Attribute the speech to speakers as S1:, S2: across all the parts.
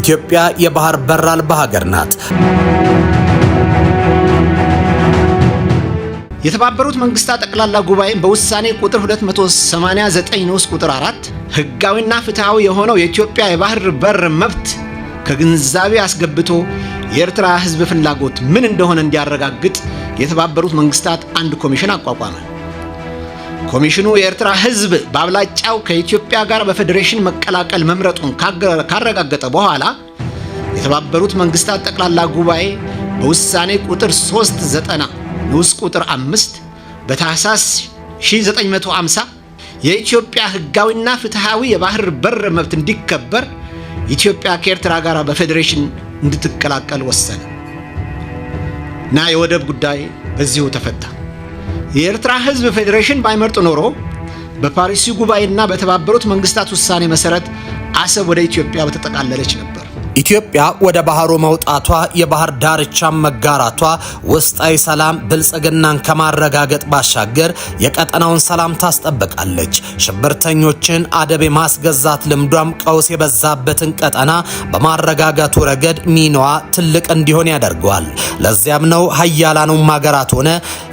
S1: ኢትዮጵያ የባህር በር አልባ ሀገር ናት።
S2: የተባበሩት መንግስታት ጠቅላላ ጉባኤም በውሳኔ ቁጥር 289 ንዑስ ቁጥር 4 ህጋዊና ፍትሐዊ የሆነው የኢትዮጵያ የባህር በር መብት ከግንዛቤ አስገብቶ የኤርትራ ህዝብ ፍላጎት ምን እንደሆነ እንዲያረጋግጥ የተባበሩት መንግስታት አንድ ኮሚሽን አቋቋመ። ኮሚሽኑ የኤርትራ ህዝብ በአብላጫው ከኢትዮጵያ ጋር በፌዴሬሽን መቀላቀል መምረጡን ካረጋገጠ በኋላ፣ የተባበሩት መንግስታት ጠቅላላ ጉባኤ በውሳኔ ቁጥር 390 ንዑስ ቁጥር 5 በታህሳስ 1950 የኢትዮጵያ ህጋዊና ፍትሐዊ የባህር በር መብት እንዲከበር ኢትዮጵያ ከኤርትራ ጋር በፌዴሬሽን እንድትቀላቀል ወሰነ እና የወደብ ጉዳይ በዚሁ ተፈታ። የኤርትራ ህዝብ ፌዴሬሽን ባይመርጥ ኖሮ በፓሪሱ ጉባኤና በተባበሩት መንግስታት ውሳኔ መሰረት አሰብ ወደ ኢትዮጵያ በተጠቃለለች ነበር።
S1: ኢትዮጵያ ወደ ባህሩ መውጣቷ፣ የባህር ዳርቻን መጋራቷ ውስጣዊ ሰላም ብልጽግናን ከማረጋገጥ ባሻገር የቀጠናውን ሰላም ታስጠብቃለች። ሽብርተኞችን አደብ የማስገዛት ልምዷም ቀውስ የበዛበትን ቀጠና በማረጋጋቱ ረገድ ሚናዋ ትልቅ እንዲሆን ያደርገዋል። ለዚያም ነው ሀያላኑም ሀገራት ሆነ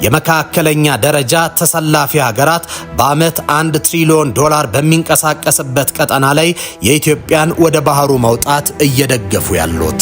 S1: የመካከለኛ ደረጃ ተሰላፊ ሀገራት በዓመት 1 ትሪሊዮን ዶላር በሚንቀሳቀስበት ቀጠና ላይ የኢትዮጵያን ወደ ባህሩ መውጣት እየደገፉ ያሉት።